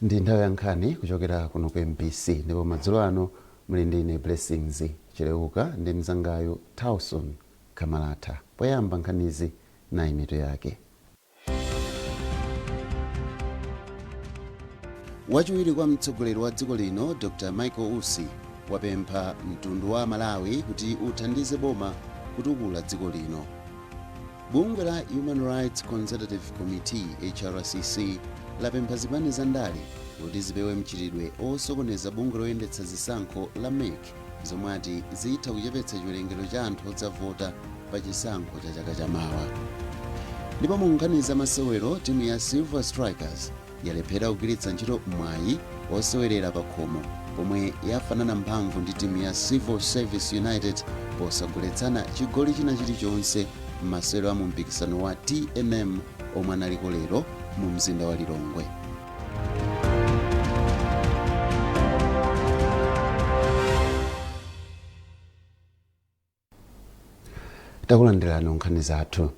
Ndi nthawi ya nkhani kuchokera kuno ku MBC, ndipo madzulo ano muli ndi ine Blessings Chileuka ndi mzangayu Tauson Kamalatha. Poyamba nkhanizi, nayi mitu yake. Wachiwiri kwa mtsogoleri wa dziko lino Dr Michael Usi wapempha mtundu wa Malawi kuti uthandize boma kutukula dziko lino. Bungwe la Human Rights Consultative Committee, HRCC, lapempha zipani za ndale kuti zipewe mchitidwe osokoneza bungwe loyendetsa zisankho la MEC, zomwe ati zitha kuchepetsa chiwerengero cha anthu odzavota pa chisankho cha chaka chamawa. Ndipo mu nkhani za masewero, timu ya Silver Strikers yalephera kugwiritsa ntchito mwayi osewerera pakhomo pomwe yafanana mphamvu ndi timu ya Civil Service United posagoletsana chigoli china chilichonse m'masewero a mu mpikisano wa TNM omwe analiko lero mu mzinda wa Lilongwe. Takulandirani nkhani zathu.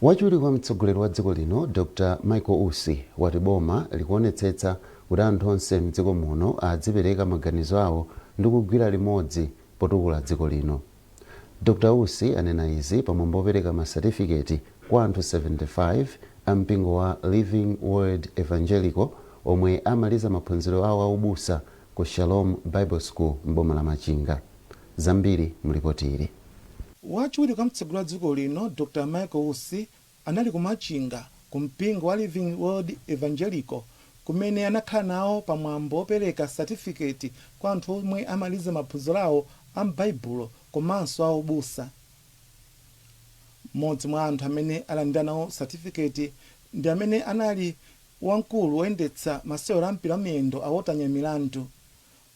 Wachiwiri kwa mtsogoleri wa dziko lino Dr Michael Usi wati boma likuonetsetsa kuti anthu onse mdziko muno adzipereka maganizo awo ndi kugwira limodzi potukula dziko lino. Dr Usi anena izi pamwambo opereka masatifiketi kwa anthu 75 a mpingo wa Living Word Evangelical omwe amaliza maphunziro awo aubusa ku Shalom Bible School m'boma la Machinga. Zambiri mulipoti ili. Wachiwiri kwa mtsogoleri wa dziko lino Dr Michael Usi anali ku Machinga ku mpingo wa Living Word Evangelical kumene anakhala nawo pamwambo wopereka satifiketi kwa anthu omwe amaliza maphunziro awo a m'baibulo komanso a ubusa. Mmodzi mwa anthu amene alandira nawo satifiketi ndi amene anali wamkulu woyendetsa masewero a mpira wa miyendo a Walter Nyamilandu.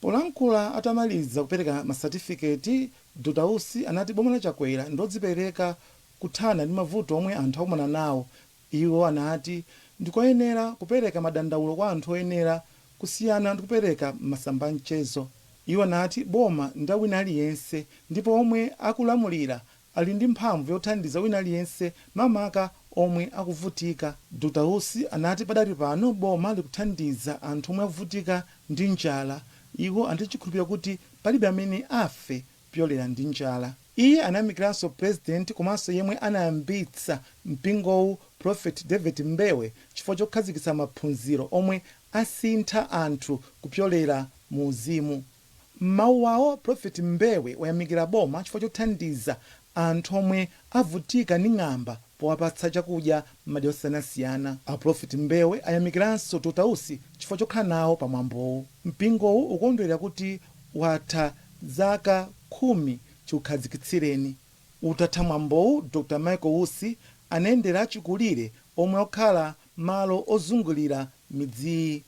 Polankhula atamaliza kupereka masatifiketi, Dr Usi anati boma la Chakwera ndilodzipereka kuthana ndi mavuto omwe anthu akumana nawo. Iwo anati ndikoyenera kupereka madandaulo kwa anthu oyenera kusiyana ndi kupereka m'masamba a mchezo. Iwo anati boma ndi la wina aliyense ndipo omwe akulamulira ali ndi mphamvu yothandiza wina aliyense, makamaka omwe akuvutika. Dr Usi anati padali pano boma likuthandiza anthu omwe akuvutika ndi njala. Iwo anati chikhulupiriro kuti palibe amene afe kupyolera ndi njala. Iye anayamikiranso President komanso yemwe anayambitsa mpingowu Prophet David Mbewe chifukwa chokhazikitsa maphunziro omwe asintha anthu kupyolera mu uzimu. M'mawu awo, Prophet Mbewe wayamikira boma chifukwa chothandiza anthu omwe avutika ndi ng'amba powapatsa chakudya m'madera osiyanasiyana. A Prophet Mbewe ayamikiranso Dr Usi chifukwa chokhala nawo pa mwambowu. Mpingowu ukondwerera kuti watha zaka 10 chiukhazikitsireni. Utatha mwambowu, Dr Michael Usi anayendera achikulire omwe akukhala malo ozungulira midziyi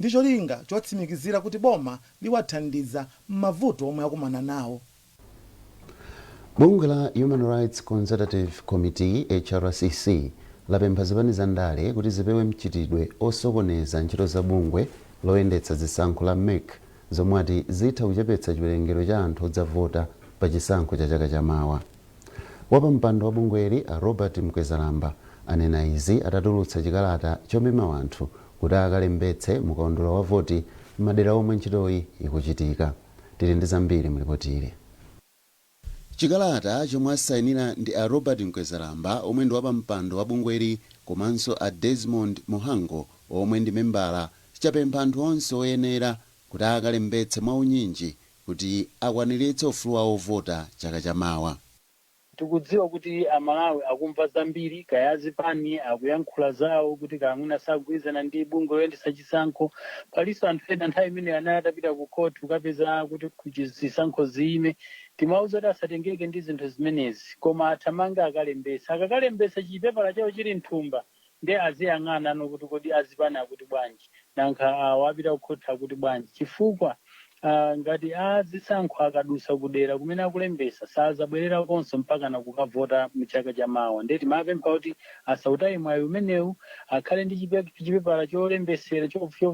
ndi cholinga chowatsimikizira kuti boma liwathandiza m'mavuto omwe akumana nawo. Bungwe la Human Rights Consultative Committee, HRCC, lapempha zipani za ndale kuti zipewe mchitidwe osokoneza ntchito za bungwe loyendetsa zisankho la MEC, zomwe ati zitha kuchepetsa chiwerengero cha anthu odzavota pa chisankho cha chaka chamawa. Wapampando wa bungweli a Robert Mkwezalamba anena izi atatulutsa chikalata chomema anthu kuti akalembetse mukaundula wa voti m'madera omwe ntchitoyi ikuchitika. Tili ndi zambiri mlipoti ili. Chikalata chomwe asayinira ndi a Robert Mkwezalamba omwe ndi wapampando wa bungweli komanso a Desmond Muhango omwe ndi membala chapempha anthu onse oyenera kuti akalembetse mwaunyinji kuti akwaniritse ufulu wawo ovota chaka chamawa. Tikudziwa kuti Amalawi akumva zambiri, kaya azipani akuyankhula zawo kuti kaya mwina sagwirizana ndi bungwe loyendetsa chisankho. Palinso anthu ena nthawi imeneyo anali atapita ku court kukapeza kuti zisankho ziyime. Timawauza kuti asatengeke ndi zinthu zimenezi, koma athamange akalembetse. Akakalembetsa chipepala chawo chili mthumba, ndiye aziyang'ana ano kuti kodi azipani akuti bwanji, nankha awa apita ku court akuti bwanji, chifukwa ngati azisankho akadusa kudera kumene akulembesa sazabwererakonso mpaka na kukavota mchaka cha mawa. Ndiye timapempha kuti asautaye mwayi umenewu, akhale ndi chipepala cholembesera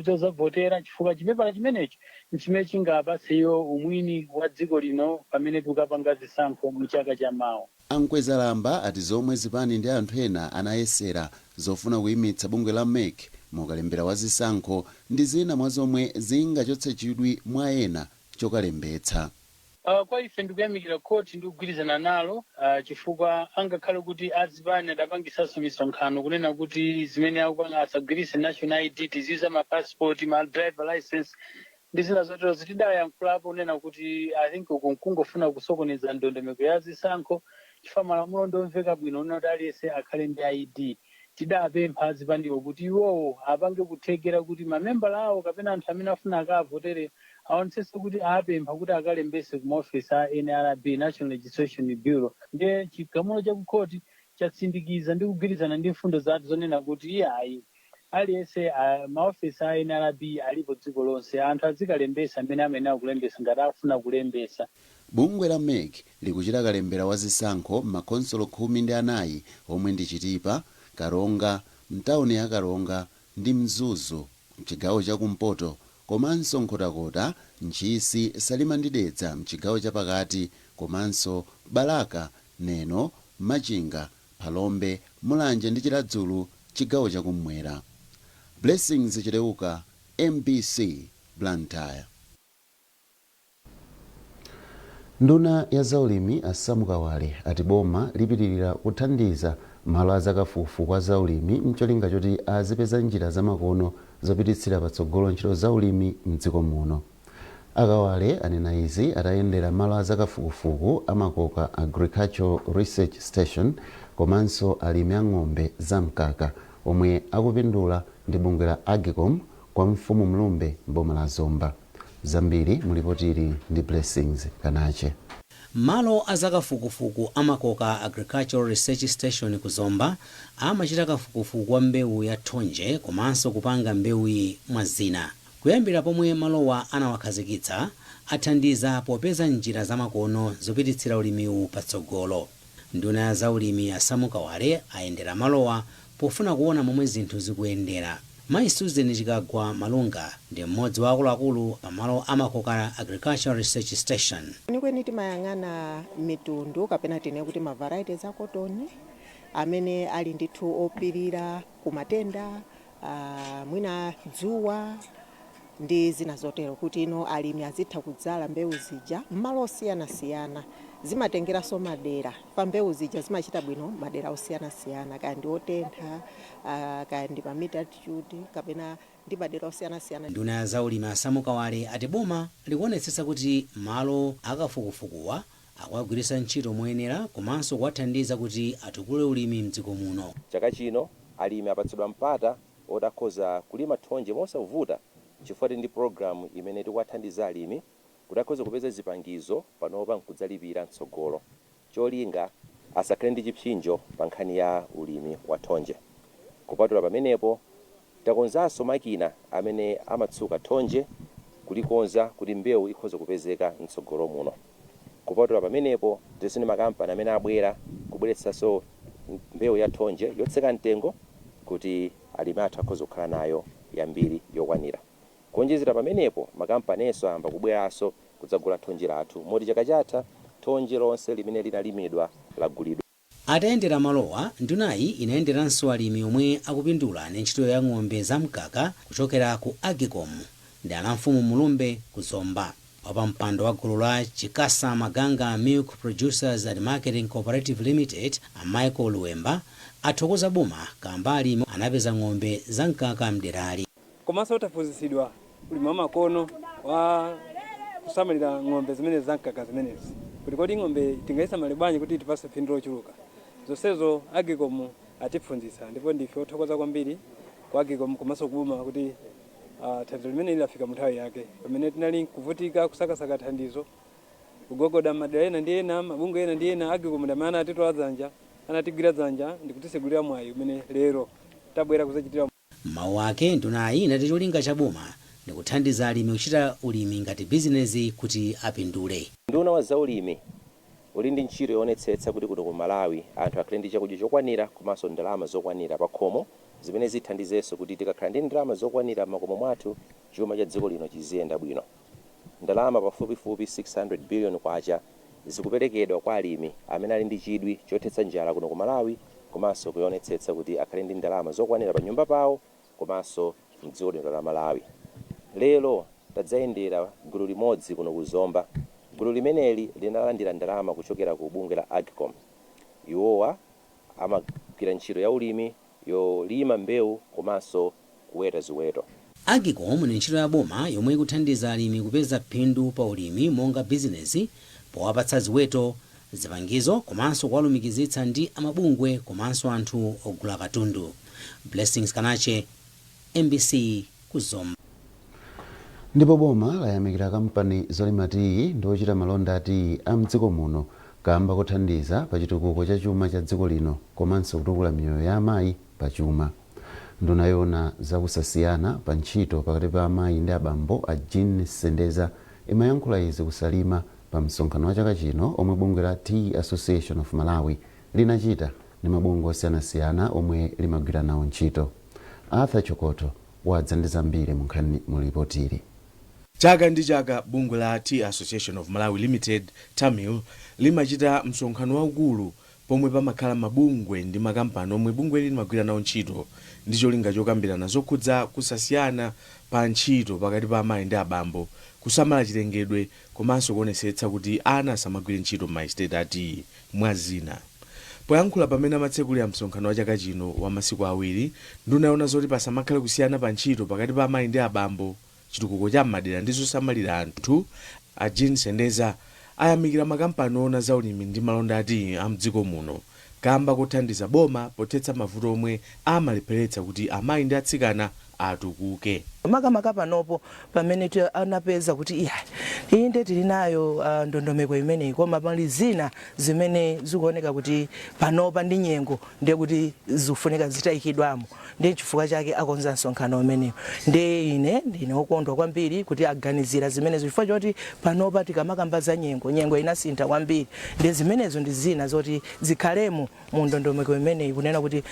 chozavotera, chifukwa chipepala chimenecho nchimene chingapatse iwo umwini wa dziko lino pamene tikukapanga zisankho mchaka cha mawa. A Mkwezalamba ati zomwe zipani ndi anthu ena anayesera zofuna kuyimitsa bungwe la MEC Mukalembera wa zisankho ndi zina mwa zomwe zingachotse chidwi mwa ena chokalembetsa. Kwa ife ndikuyamikira khoti ndi kugwirizana nalo chifukwa angakhale kuti azipani adapangisanso misonkhano kunena kuti zimene akupanga asagwiritse national ID, tiziuza ma passport, ma driver license ndi zina zotero. Zitidayankhulapo kunena kuti I think uku nkungofuna kusokoneza ndondomeko ya zisankho, chifukwa malamulo ndomveka bwino kunena kuti aliyense akhale ndi ID. Tidapempha azipaniwo kuti iwowo apange kuthekera kuti mamembala awo kapena anthu amene afuna akavotere aonetsetse kuti apempha kuti akalembese ku maofesi a NRB, National Registration Bureau. Ndiye chigamulo cha kukhoti chatsindikiza ndi kugwirizana ndi mfundo zathu zonena kuti iyayi, aliyense maofesi a NRB alipo dziko lonse, anthu azikalembesa amene amayenera kulembesa ngati afuna kulembesa. Bungwe la MEC likuchita kalembera wa zisankho m'makhonsolo 14 omwe ndi Chitipa, Karonga, mtawuni ya Karonga ndi Mzuzu mchigawo chakumpoto, komanso Nkhotakota, Ntchisi, Salima ndi Dedza mchigawo chapakati, komanso Balaka, Neno, Machinga, Phalombe, Mulanje ndi Chiradzulu chigawo chakummwera. Blessings Chileuka, MBC, Blantyre. Nduna ya zaulimi a Sam Kawale ati boma lipitirira kuthandiza malo azakafukufuku a zaulimi mcholinga choti azipeza njira zamakono zopititsira patsogolo ntchito zaulimi mdziko muno. Akawale anena izi atayendera malo azakafukufuku a Makoka Agricultural Research Station komanso alimi a ng'ombe zamkaka omwe akupindula ndi bungwe la AGCOM kwa Mfumu Mlumbe mboma la Zomba. Zambiri mulipotiri ndi Blessings Kanache. Malo azakafukufuku a Makoka Agricultural Research Station ku Zomba amachita kafukufuku wa mbewu ya thonje komanso kupanga mbewuyi mwa zina. Kuyambira pomwe malowa anawakhazikitsa, athandiza popeza njira zamakono zopititsira ulimiwu patsogolo. Nduna ya zaulimi a Sam Kawale ayendera malowa pofuna kuona momwe zinthu zikuyendera. Mayi Susan Chikagwa Malunga ndi mmodzi wa akuluakulu pamalo a Makoka Agricultural Research Station. Kwenikweni timayang'ana mitundu kapena tine kuti ma varieties a cotton amene ali ndithu opirira kumatenda, mwina dzuwa ndi zina zotero, kuti ino alimi azitha kudzala mbewu zija m'malo osiyanasiyana. Zimatengeranso madera pa mbewu zija zimachita bwino madera osiyanasiyana, kaya ndi otentha, kaya ndi pa mid altitude kapena ndi madera osiyanasiyana. Nduna ya zaulimi a Sam Kawale ati boma likuonetsetsa kuti malo akafukufukuwa akuwagwiritsa ntchito moyenera komanso kuwathandiza kuti atukule ulimi mdziko muno. Chaka chino alimi apatsidwa mpata otakhoza kulima thonje mosavuta chifukwa tili ndi pologalamu imene tikuwathandiza alimi kuti akhoze kupeza zipangizo panopa nkudzalipira mtsogolo, cholinga asakhale ndi chipsinjo pa nkhani ya ulimi wa thonje. Kupatula pamenepo, takonzanso makina amene amatsuka thonje kulikonza kuti mbewu ikhoze kupezeka mtsogolo muno. Kupatula pamenepo, tinso ndi makampani amene abwera kubweretsanso mbewu ya thonje yotsika mtengo kuti alimi athu akhoze kukhala nayo yambiri yokwanira. Kuonjezera pamenepo, makampaninso ayamba kubweranso kudzagula thonje lathu, moti chaka chatha thonje lonse limene linalimidwa lagulidwa. Atayendera malowa, ndunayi inayenderanso alimi omwe akupindula ndi ntchito ya ng'ombe zamkaka kuchokera ku AGCOM ndi ana mfumu Mulumbe ku Zomba. Wapampando wa gulu la Chikasa Maganga Milk Producers and Marketing Cooperative Limited, a Michael Luwemba, athokoza boma kamba alimi anapeza ng'ombe zamkaka mderali. Komanso taphunzitsidwa ulimi wa makono wa kusamalira ng'ombe zimene zamkaka zimenezi, kuti kodi ng'ombe tingayisamale bwanji kuti tipase phindu lochuluka. Zonsezo AGCOM atiphunzitsa, ndipo ndife othokoza kwambiri kwa AGCOM komanso kuboma kuti thandizo limene lilafika mu nthawi yake pamene tinali kuvutika kusakasaka thandizo, kugogoda madera ena ndi ena, mabungwe ena ndi ena. AGCOM ndi amene anatitola dzanja, anatigwira dzanja ndikutisegulira mwayi umene lero tabwera kudzachitira. Mawu ake, ndunayi inati cholinga cha boma ndikuthandiza alimi kuchita ulimi ngati bizinezi kuti apindule. Nduna wa zaulimi uli ndi ntchito yoonetsetsa kuti kuno ku Malawi anthu akhale ndi chakudya chokwanira komanso ndalama zokwanira pa khomo, zimene zithandizenso kuti tikakhala ndi ndalama zokwanira m'makomo mwathu, chuma cha dziko lino chiziyenda bwino. Ndalama pafupifupi 600 billion kwacha zikuperekedwa kwa alimi amene ali ndi chidwi chothetsa njala kuno ku Malawi komanso kuonetsetsa kuti akhale ndi ndalama zokwanira pa nyumba pawo. Komanso mdziko lino la Malawi, lero tadzayendera gulu limodzi kuno kuZomba. Gulu limeneli linalandira ndalama kuchokera ku bungwe la AGCOM. Iwowa amagwira ntchito ya ulimi yolima mbewu komanso kuweta ziweto. AGCOM ni ntchito ya boma yomwe ikuthandiza alimi kupeza phindu pa ulimi monga bizinesi powapatsa ziweto, zipangizo komanso kuwalumikizitsa ndi amabungwe komanso anthu ogula katundu. Blessings Kanache, MBC, kuZomba. Ndipo boma layamikira kampani zolima tiyi ndi ochita malonda a tiyi a mdziko muno kamba kothandiza pa chitukuko cha chuma cha dziko lino komanso kutukula miyoyo ya amayi pa chuma. Nduna yoona zakusasiyana pa ntchito pakati pa amayi ndi abambo, a Jean Sendeza, imayankhula izi kuSalima pa msonkhano wa chaka chino omwe bungwe la Tea Association of Malawi linachita ndi mabungwe osiyanasiyana omwe limagwira nawo ntchito. Arthur Chokoto wadza ndi zambiri mu nkhani mu lipotili. Chaka ndi chaka bungwe la Tea Association of Malawi Limited, TAMIL, limachita msonkhano waukulu pomwe pamakhala mabungwe ndi makampani omwe bungweli limagwira nawo ntchito ndi cholinga chokambirana zokhudza kusasiyana pa ntchito pakati pa amayi ndi abambo, kusamala chilengedwe komanso kuonetsetsa kuti ana asamagwire ntchito m'maestate a tiyi, mwa zina. Poyankhula pamene amatsekulira msonkhano wa chaka chino wa masiku 2, nduna yoona zoti pasamakhale kusiyana pa ntchito pakati pa amayi ndi abambo, chitukuko cha m'madera ndi zosamalira anthu, a Jean Sendeza, ayamikira makampani oona za ulimi ndi malonda a tiyi a mdziko muno kamba kothandiza boma pothetsa mavuto omwe amalepheretsa kuti amayi ndi atsikana atukuke. Makamaka panopo pamene anapeza kuti iya, inde, tili nayo ndondomeko imeneyi, koma pali zina zimene zikuoneka kuti panopa ndi nyengo ndiye kuti zikufunika zitayikidwamo, ndi chifukwa chake akonza msonkhano umenewu. Ndi ine ndine wokondwa kwambiri kuti aganizira zimenezo, chifukwa choti panopa tikamakamba za nyengo, nyengo inasintha kwambiri, ndi zimenezo ndi zina zoti zikhalemo mu ndondomeko imeneyi, kunena kuti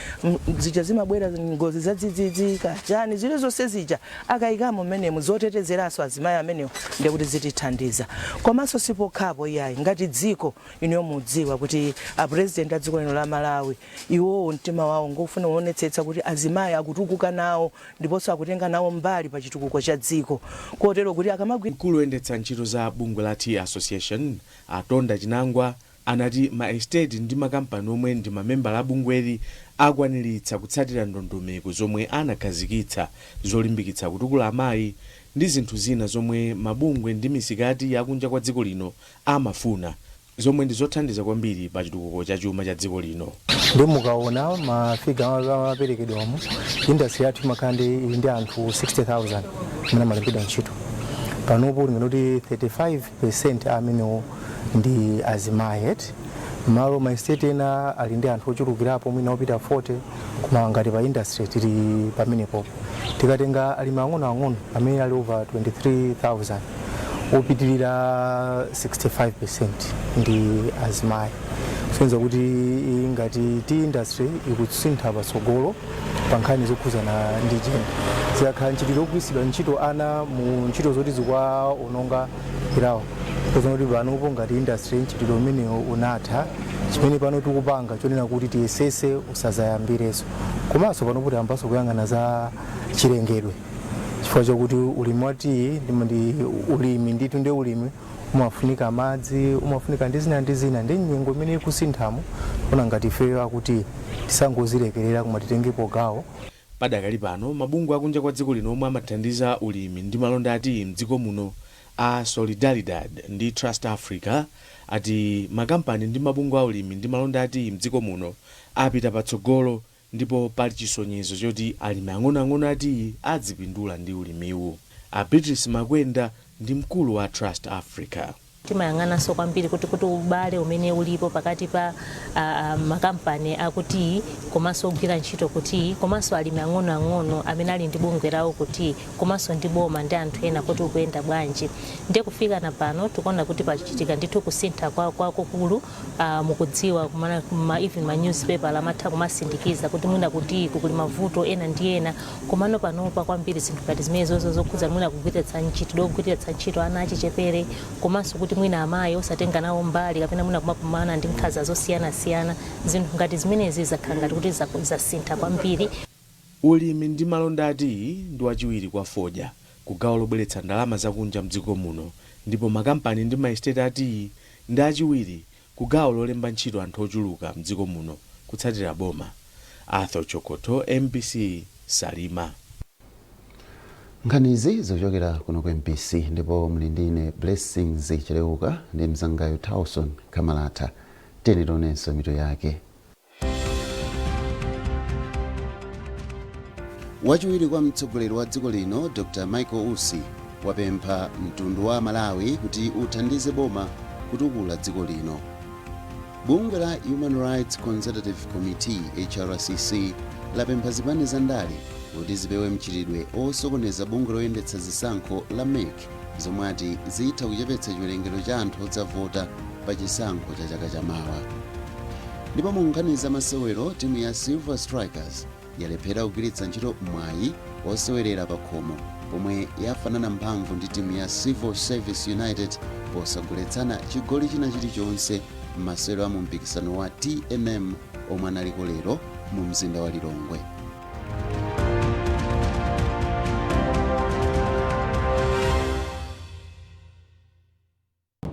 zija zimabwera ngozi za dzidzidzi kachani, zilizonse zija akayikamo mmenemu zotetezeranso azimayi amenewo, ndiye kuti zitithandiza. Komanso sipokhapo iyayi, ngati dziko inuyo mudziwa kuti apresident a dziko lino la Malawi, iwowo mtima wawo ngofuna kuonetsetsa kuti azimayi akutukuka nawo ndiponso akutenga nawo mbali pa chitukuko cha dziko, kotero kuti akamagwira Mkulu woyendetsa ntchito za bungwe la Tea Association, Atonda Chinangwa, anati ma estate ndi makampani omwe ndi mamembala a bungweli akwaniritsa kutsatira ndondomeko zomwe anakhazikitsa zolimbikitsa kutukula amayi ndi zinthu zina zomwe mabungwe ndi misika yakunja kwa dziko lino amafuna, zomwe ndi zothandiza kwambiri pa chitukuko cha chuma cha dziko lino. Ndi mukaona mafigure amaperekedwamo, industry yathu imakhala ndi ili ndi anthu 60,000 amene amalembedwa ntchito. Panopo ulingana kuti 35% amenewo ndi azimayi eti. Malo ma estate ena ali ndi anthu ochulukirapo, mwina opita 40, koma ngati pa industry tili pamenepopo. Tikatenga alimi ang'onoang'ono amene ali over 23,000, opitirira 65% ndi azimayi, kusonyeza kuti ngati tea industry ikusintha patsogolo pa nkhani zokhuzana ndi gender. Zikakhala ntchito yogwiritsidwa ntchito ana mu ntchito zoti zikuwaononga irawo, kusonyeza kuti panopo ngati industry mchitidwe umenewo unatha. Chimene pano tikupanga chonena kuti tiyesese usazayambirenso. Komanso panopo tiyambanso kuyang'ana za chilengedwe, chifukwa chokuti ulimi wa tiyi ndi ulimi ndithu, ndi ulimi umafunika madzi, umafunika ndi zina ndi zina, ndi nyengo imene ikusinthamo. Kuna ngati ifeyo akuti tisangozilekerera koma titengepo gawo. Padakali pano mabungwe akunja kwa dziko lino omwe amathandiza ulimi ndi malonda a tiyi mdziko muno, a Solidaridad ndi Trust Africa, ati makampani ndi mabungwe a ulimi ndi malonda a tiyi mdziko muno apita patsogolo ndipo pali chisonyezo choti alimi ang'onoang'ono a tiyi adzipindula ndi ulimiwu. A Beatrice Makwenda ndi mkulu wa Trust Africa. Timayang'ananso kwambiri kuti ubale umene ulipo pakati pa makampani akuti komanso ogwira ntchito kuti komanso alimi ang'onoang'ono amene ali ndi bungwe lawo kuti komanso ndi boma ndi anthu ena kuti ukuyenda bwanji. Ndiye kufika na pano tikuona kuti pachitika ndithu kusintha kwakukulu. Mukudziwa kumana even ma newspaper amatha kumasindikiza kuti mwina kuti kuli mavuto ena ndi ena, komano panopa kwambiri zinthu ngati zimenezozo zokhudza mwina kugwiritsa ntchito ogwiritsa ntchito ana achichepere komanso kuti mwina amayi osatenga nawo mbali kapena mwina kumakumana ndi nkhanza zosiyanasiyana, zinthu ngati zimenezi zakhala ngati kuti zasintha kwambiri. Ulimi ndi malonda a tiyi ndi wachiwiri kwa fodya ku gawo lobweretsa ndalama zakunja mdziko muno, ndipo makampani ndi maesiteti a tiyi ndi achiwiri ku gawo lolemba ntchito anthu ochuluka mdziko muno kutsatira boma. Arthur Chokoto, MBC, Salima. Nkhanizi zochokera kuno ku MBC, ndipo muli ndine Blessings Cheleuka ndi mzangayo Towson Kamalata. Tiyeni tionenso mitu yake. Wachiwiri kwa mtsogoleri wa dziko lino Dr Michael Usi wapempha mtundu wa Malawi kuti uthandize boma kutukula dziko lino. Bungwe la Human Rights Consultative Committee, HRCC, lapempha zipani za ndale kuti zipewe mchitidwe osokoneza bungwe loyendetsa zisankho la MEC, zomwe ati zitha kuchepetsa chiwerengero cha anthu odzavota pa chisankho cha chaka chamawa. Ndipo mu nkhani za masewero, timu ya Silver Strikers yalephera kugwiritsa ntchito mwayi wosewerera pa khomo pomwe yafanana mphamvu ndi timu ya Civil Service United posagoletsana chigoli china chilichonse m'masewero a mu mpikisano wa TNM omwe analiko lero mu mzinda wa Lilongwe.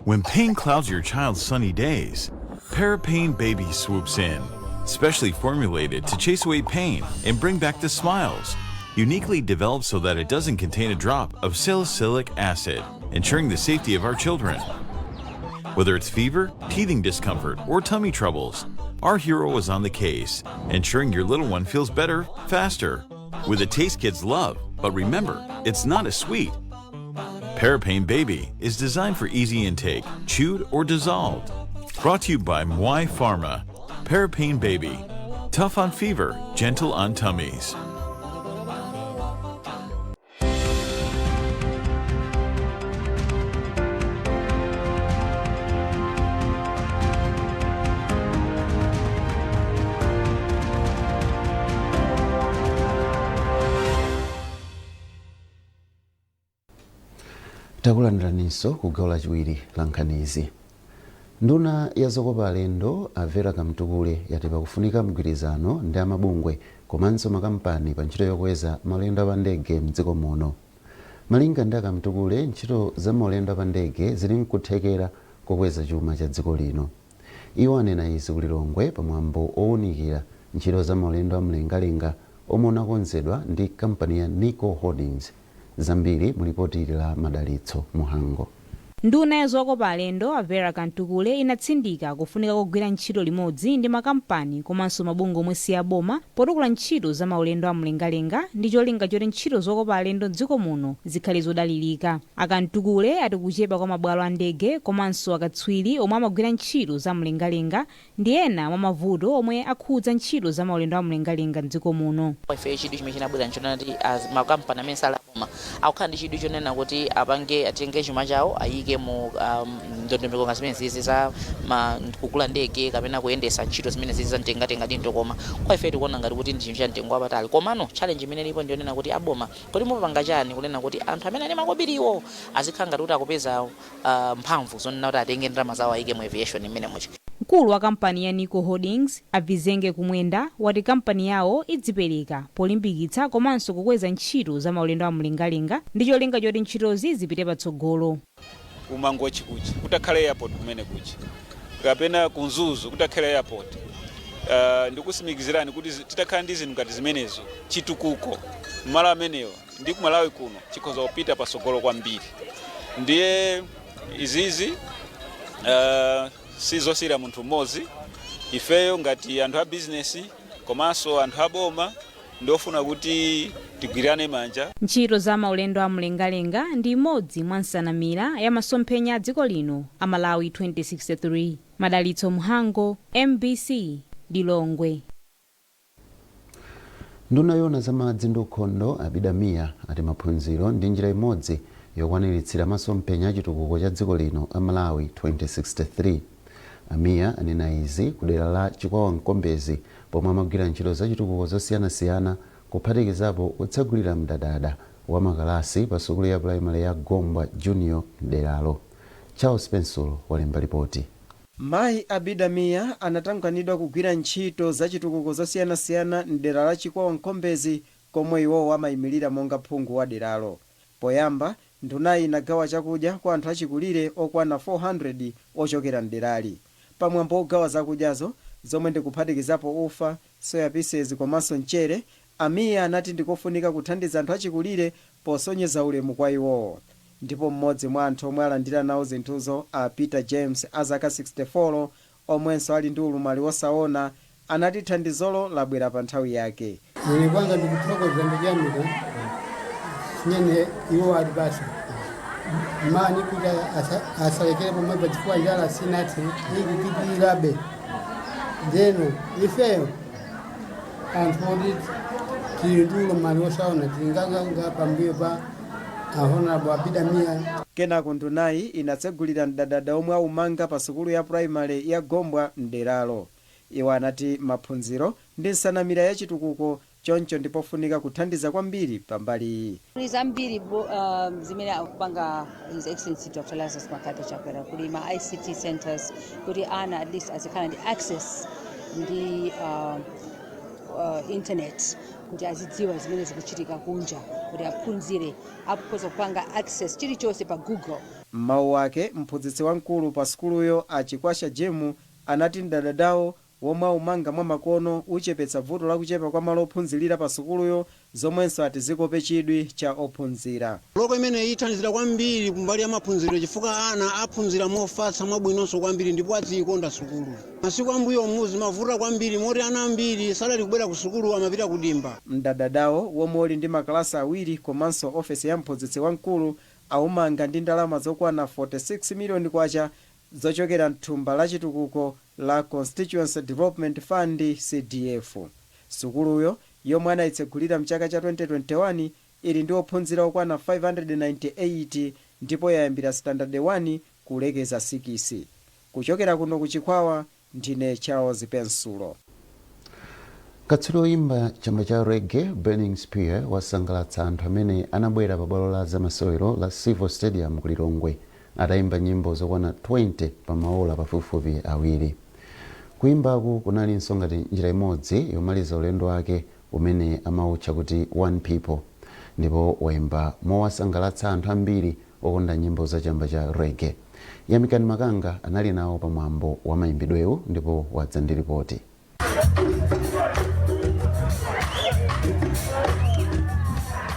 When pain clouds your child's sunny days, Parapain Baby swoops in, specially formulated to chase away pain and bring back the smiles. Uniquely developed so that it doesn't contain a drop of salicylic acid, ensuring the safety of our children. Whether it's fever, teething discomfort, or tummy troubles, our hero is on the case, ensuring your little one feels better, faster. With a taste kids love, but remember, it's not a sweet. Parapain Baby is designed for easy intake, chewed or dissolved. Brought to you by Mwai Pharma. Parapain Baby. Tough on fever, gentle on tummies. Takulandiraninso ku gawo lachiwiri la nkhanizi. Nduna ya zokopa alendo a Vera Kamtukule yati pakufunika mgwirizano ndi amabungwe komanso makampani pa ntchito yokweza maulendo apandege mdziko muno. Malinga ndi aKamtukule, ntchito za maulendo apandege zili nkuthekera kokweza chuma cha dziko lino. Iwo anena izi ku Lilongwe pamwambo owunikira ntchito za maulendo amlengalenga omwe unakonzedwa ndi kampani ya Nico Holdings. Zambiri mulipoti la Madalitso Muhango. Nduna ya zokopa alendo a Vera Kamtukule inatsindika kufunika kugwira ntchito limodzi ndi makampani komanso mabungwe omwe si aboma potukula ntchito za maulendo amlengalenga ndi cholinga choti ntchito zokopa alendo mdziko muno zikhale zodalirika. AKamtukule ati kuchepa kwa mabwalo a ndege komanso akatswiri omwe amagwira ntchito za mlengalenga ndi ena mwa mavuto omwe akhudza ntchito za maulendo amlengalenga mdziko muno. Ife chidwi chimene chinabwera nchonena kuti makampani amene sali aboma akukhala ndi chidwi chonena kuti apange, atenge chuma chawo ayike mu ndondomeko nga zimene zizi za kugula ndege kapena kuyendesa ntchito zimene zizi za mtengatenga ndi mtokoma. Kwa ife tikuona ngati kuti ndi chinthu cha mtengo wapatali, komano challenge imene ilipo ndiyonena kuti aboma kuti mupanga chani kunena kuti anthu amene ali makobiriwo azikhala ngati kuti akupeza mphamvu zonena kuti atenge ndalama zawo ayike mu aviation imene mucha. Mkulu wa kampani ya Nico Holdings Avizenge Kumwenda wati kampani yawo idzipereka polimbikitsa komanso kukweza ntchito za maulendo amlengalenga ndi cholinga choti ntchitozi zipite patsogolo. Kumangochi kuchi kutakhale airport, kumene kuchi kapena kuMzuzu kutakhale airport, ndikusimikizirani kuti titakhala ndi zinthu ngati zimenezo, chitukuko mmalo amenewa ndi kumalawi kuno chikhoza kupita patsogolo kwambiri. Ndiye izizi sizosiyira munthu mmodzi. Ifeyo ngati anthu a bizinesi komanso anthu aboma ndofuna kuti tigwirane manja. Ntchito za maulendo amlengalenga ndi imodzi mwa nsanamira ya masomphenya a dziko lino a Malawi 2063. Madalitso Mhango, MBC, Lilongwe. Nduna yoona za madzi ndi ukhondo Abida Mia ati maphunziro ndi njira imodzi yokwaniritsira masomphenya a chitukuko cha dziko lino a Malawi 2063. Amiya anena izi ku dera la Chikwawa Mkombezi pomwe amagwira ntchito za chitukuko zosiyanasiyana, kuphatikizapo kutsegulira mdadada wa makalasi pa sukulu ya primary ya Gombwa Junior mderalo. Charles Pensulo walemba ripoti. Mayi Abida Mia anatanganidwa kugwira ntchito za chitukuko zosiyanasiyana mdera la Chikwawa Mkombezi. Komwe iwowo amayimirira monga phungu wa deralo. Poyamba, ndunayi inagawa chakudya kwa anthu achikulire okwana 400 ochokera mderali. Pamwambo ogawa zakudyazo, zomwe ndikuphatikizapo ufa, soya pieces komanso mchere, a Mia anati ndikofunika kuthandiza anthu achikulire posonyeza ulemu kwa iwowo. Ndipo mmodzi mwa anthu omwe alandira nawo zinthuzo, a Peter James a zaka 64 omwenso ali ndi ulumali wosaona, anati thandizolo labwera pa nthawi yake. Ine kwanza ndikuthokoza, ndikuyamika chimene iwo atipasa mani kuti asalekere pomwepa, chifukwa njala sinathe, ikupitirirabe. Ndeno ifeyo anthu oti tili ndi ulumali wosaona tilinganganga pambuyo pa a Honorable Abida Mia. Kenako ndunayi inatsegulira mdadada omwe aumanga pa sukulu ya primary ya Gombwa mderalo. Iwo anati maphunziro ndi nsanamira ya chitukuko, choncho ndipofunika kuthandiza kwambiri pambali iyi. Kuli zambiri zimene akupanga His Excellency Dr Lazarus McCarthy Chakwera. Kuli ma ICT centers kuti ana at least azikhala ndi access ndi internet kuti azidziwa zimene zikuchitika kunja, kuti aphunzire, akhoza kupanga access chilichonse pa Google. M'mawu ake, mphunzitsi wamkulu pa sukuluyo, a Chikwasha Jemu, anati mdadadawo womwe aumanga mwa makono uchepetsa vuto lakuchepa kwa malo ophunzirira pa sukuluyo, zomwenso ati zikope chidwi cha ophunzira. Block imeneyi ithandizira kwambiri kumbali ya maphunziro, chifukwa ana aphunzira mofatsa, mwabwinonso kwambiri, ndipo aziyikonda sukulu. Masiku ambuyo zimavuta kwambiri moti ana ambiri sadali kubwera ku sukulu, amapita kudimba. Mdadadawo, womwe uli ndi makalasi awiri komanso ofesi ya mphunzitsi wamkulu, aumanga ndi ndalama zokwana 46 miliyoni kwacha zochokera mthumba la chitukuko la Constituency Development Fund, CDF. Sukuluyo, yomwe anayitsegulira mchaka cha 2021, ili ndi ophunzira okwana 598 ndipo yayambira standard 1 kulekeza 6. Kuchokera kuno kuChikwawa, ndine Charles Pensulo. Katswiri woyimba chamba cha reggae Burning Spear wasangalatsa anthu amene anabwera pa bwalo la zamasewero la Civil Stadium ku Lilongwe atayimba nyimbo zokwana 20 pa maola pafupifupi 2. Kuyimbaku kunalinso ngati njira imodzi yomaliza ulendo wake umene amautcha kuti One People, ndipo wayimba mowasangalatsa anthu ambiri okonda nyimbo za chamba cha reggae. Yamikani Makanga anali nawo pamwambo wa mayimbidwewu ndipo wadza ndi ripoti.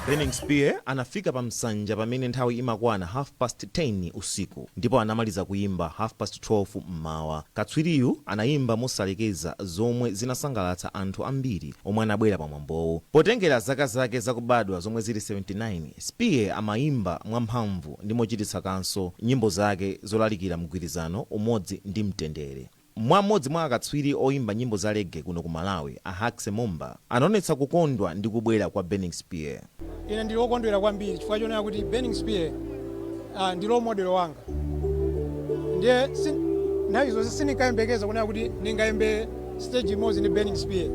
Burning Spear anafika pa msanja pamene nthawi imakwana 10:30 usiku ndipo anamaliza kuyimba 12:30 mmawa. Katswiriyu anayimba mosalekeza, zomwe zinasangalatsa anthu ambiri omwe anabwera pamwambowu. Potengera zaka zake zakubadwa zomwe zili 79, Spear amayimba mwamphamvu ndi mochititsa kaso nyimbo zake zolalikira mgwirizano, umodzi ndi mtendere. Mmodzi mwa akatswiri oyimba nyimbo za reggae kuno ku Malawi, a Haxe Momba, anaonetsa kukondwa ndi kubwera kwa Burning Spear. Ine ndili wokondwera kwambiri chifukwa chonena kuti Burning Spear ndi role model wanga. Ndiye nthawi zonse sindikayembekeza kunena kuti ndingayimbe stage imodzi ndi Burning Spear,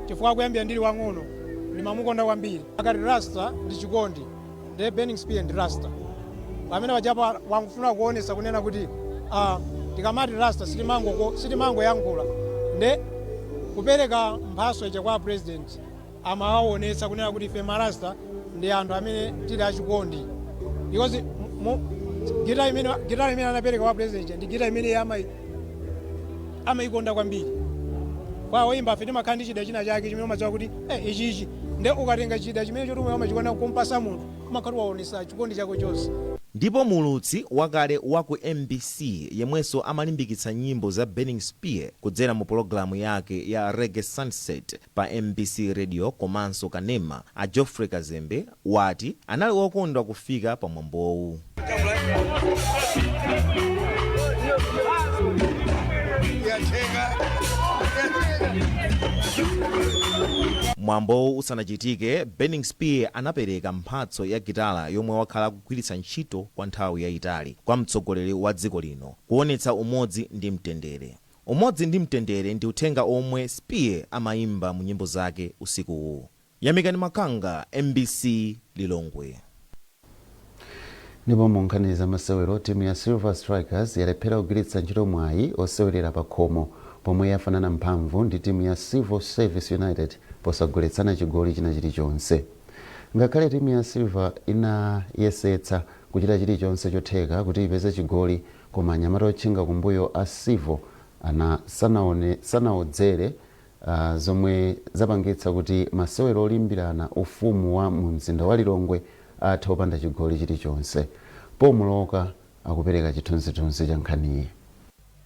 chifukwa kuyambira ndili wang'ono ndimamukonda kwambiri. Akati rasta ndi chikondi, ndiye Burning Spear ndi rasta. Pamene pachapa wangufuna kuonesa kunena kuti tikamati rasta sitimangoyankhula. Nde kupereka mphaso ija kwa president amawaonetsa kunena kuti ife marasta ndi anthu amene tili achikondi, because gitara imene anapereka kwa president ndi gitara imene amayikonda kwambiri. Kwa oyimba afe timakhala ndi chida china chake chimene umadziwa kuti ichichi, nde ukatenga chida chimene choti umachikonda kumpasa munthu, umakhala waonesa chikondi chako chonse. Ndipo muulutsi wakale wa ku MBC yemwenso amalimbikitsa nyimbo za Burning Spear kudzera mu pologalamu yake ya Reggae Sunset pa MBC Radio komanso kanema, a Geoffrey Kazembe, wati anali wokondwa kufika pamwambowu. Mwambowu usanachitike, Burning Spear anapereka mphatso ya gitala yomwe wakhala akugwiritsa ntchito kwa nthawi yayitali kwa mtsogoleri wa dziko lino, kuonetsa umodzi ndi mtendere. Umodzi ndi mtendere ndi uthenga omwe Spear amayimba mu nyimbo zake usikuwu. Yamikani Makanga, MBC, Lilongwe. Ndipo mu nkhani za masewero, timu ya Silver Strikers yalephera kugwiritsa ntchito mwayi osewerera pa khomo pomwe yafanana mphamvu ndi timu ya Civil Service United. Posagoletsana chigoli china chilichonse, ngakhale timu ya Silver inayesetsa kuchita chilichonse chotheka kuti ipeze chigoli, koma anyamata otchinga kumbuyo a Civo ana sanaodzere, zomwe zapangitsa kuti masewero olimbirana ufumu wa mu mzinda wa Lilongwe athe opanda chigoli chilichonse. Pomuloka akupereka chithunzithunzi cha nkhaniyi.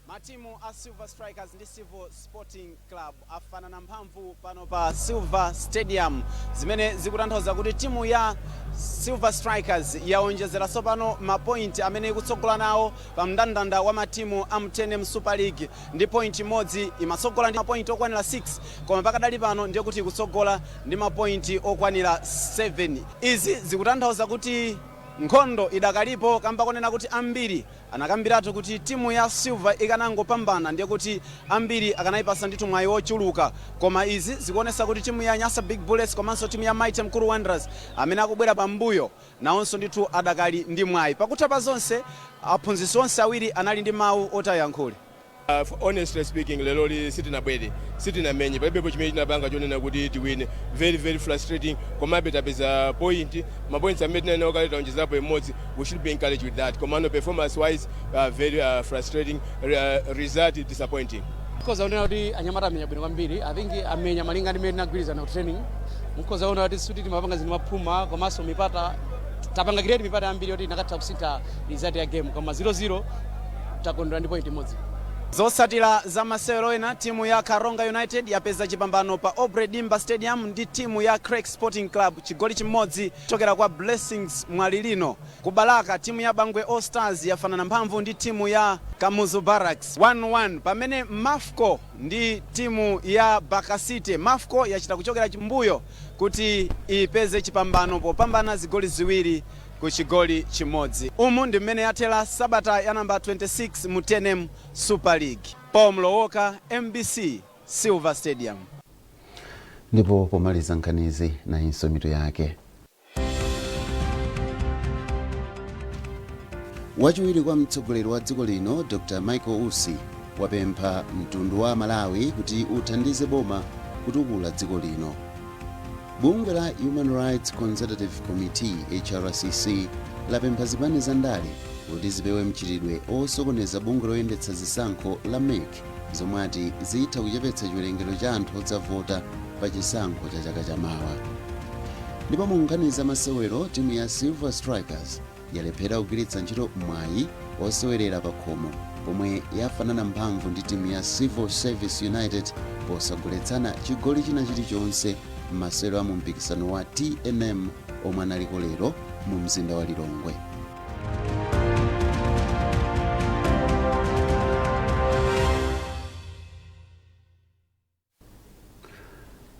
Matimu a Silver Strikers ndi Civil Sporting Club afanana mphamvu pano pa Silver Stadium, zimene zikutanthauza kuti timu ya Silver Strikers yaonjezera tsopano mapointi amene ikutsogola nawo pa mndandanda wa matimu a mTNM Super League ndi point imodzi. Imatsogola ndi mapointi okwanira 6, koma pakadali pano ndiye kuti ikutsogola ndi mapointi okwanira 7. Izi zikutanthauza kuti nkhondo idakalipo, kamba konena kuti ambiri anakambiratu kuti timu ya Silver ikanangopambana ndiye kuti ambiri akanayipasa ndithu mwayi wochuluka. Koma izi zikuonesa kuti timu ya Nyasa Big Bullets komanso timu ya Mighty Mkuru Wanderers amene akubwera pambuyo nawonso ndithu adakali ndi mwayi. Pakutha pa zonse, aphunzitsi onse awiri anali ndi mawu oti ayankhule. Honestly speaking, lero sitinabwere, sitinamenye, palibepo chimene chinapanga chonena kuti tiwine. Very, very frustrating. Komabe tapeza point, mapoints amene tinali kale taonjezapo imodzi. We should be encouraged with that. Komano performance wise, very frustrating, result disappointing. Mukhoza kuona kuti anyamata amenya bwino kwambiri. I think amenya malinga ndi mmene tinagwirizana ku training. Mukhoza kuona kuti suti timapanga zinthu maphuma, komanso mipata tapanga create mipata yambiri yoti inakatha kusintha result ya game, koma 0-0, takondwera ndi point imodzi. Zotsatira za masewero ena: timu ya Karonga United yapeza chipambano pa Aubrey Dimba Stadium ndi timu ya Creck Sporting Club, chigoli chimodzi kuchokera kwa Blessings Mwalilino. Ku Balaka, timu ya Bangwe All Stars yafanana mphamvu ndi timu ya Kamuzu Barracks 1-1, pamene Mafco ndi timu ya Baka City, Mafco yachita kuchokera chimbuyo kuti ipeze chipambano popambana zigoli 2-1. Umu ndi mmene yathera sabata ya namba 26 mu TNM Super League. Paul Mlowoka, MBC, Silver Stadium. Ndipo pomaliza nkhanizi, nayinso mitu yake. Wachiwiri kwa mtsogoleri wa dziko lino Dr Michael Usi wapempha mtundu wa Malawi kuti uthandize boma kutukula dziko lino. Bungwe la Human Rights Consultative Committee, HRCC, lapempha zipani za ndale kuti zipewe mchitidwe osokoneza bungwe loyendetsa zisankho la MEC, zomwe ati zitha kuchepetsa chiwerengero cha anthu odzavota pa chisankho cha chaka chamawa. Ndipo mu nkhani za masewero, timu ya Silver Strikers yalephera kugwiritsa ntchito mwayi osewerera pa khomo pomwe yafanana mphamvu ndi timu ya Civil Service United posagoletsana chigoli china chilichonse m'masewero a mu mpikisano wa TNM omwe analiko lero mu mzinda wa Lilongwe.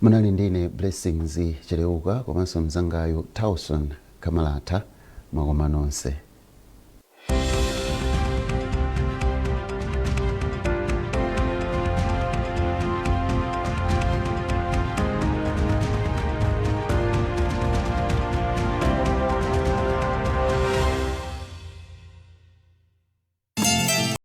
Munali ndine Blessings Cheleuka komanso mzangayu Tauson Kamalata. Mwakoma nonse.